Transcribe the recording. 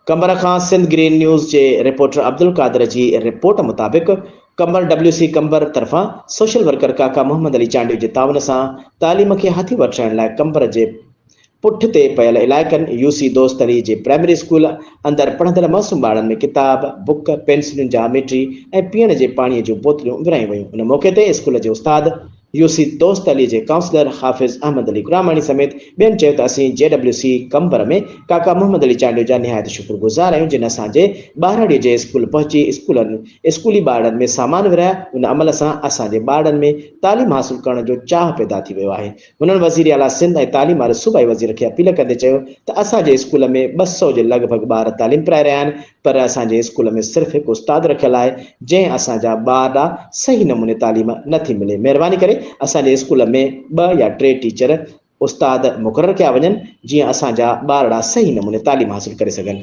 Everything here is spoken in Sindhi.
قمبر کان سنڌ گرين نيوز جي رپورٽر عبدالقادر جي رپورٽ مطابق قمبر ڊبليو سي قمبر طرفان سوشل ورڪر ڪاڪا محمد علي چانڊيو جي تعاون سان تعليم کي هٿي وٺرائڻ لاء قمبر جي پٺ تي پيل علائقن يو سي دوست علي جي پرائمري اسڪول اندر پڙهندڙ معصوم ٻارڙن ۾ ڪتاب، بڪ، پينسلون، جاميٽري ۽ پيئڻ جي پاڻي جون بوتلون ورهايون ويون ان موقعي تي اسڪول جي استاد يو سي دوست علي جي ڪائونسلر حافظ احمد علي گراماڻي سميت ٻين چيو ته اسين جي ڊبليو سي قمبر ۾ ڪاڪا محمد علي چانڊيو جا نهايت شڪر گذار آهيون جن اسان جي ٻهراڙي جي اسڪول پهچي اسڪولن اسڪولي ٻارڙن ۾ سامان ورهايا ان عمل سان اسان جي ٻارڙن ۾ تعليم حاصل ڪرڻ جو چاهه پيدا ٿي ويو آهي هنن وزير اعليٰ سنڌ ۽ تعليم واري صوبائي وزير کي اپيل ڪندي چيو ته اسان جي اسڪول ۾ 200 جي لڳ ڀڳ ٻار تعليم پرائي رهيا آهن پر اسان جي اسڪول ۾ صرف هڪ استاد رکيل آهي جنهن اسان جا ٻارڙا صحيح نموني تعليم نه ٿي ملي مهرباني ڪري اسان جي اسڪول ۾ ٻه يا ٽي ٽيچر استاد مقرر ڪيا وڃن جيئن اسان جا ٻارڙا صحيح نموني تعليم حاصل ڪري سگهن.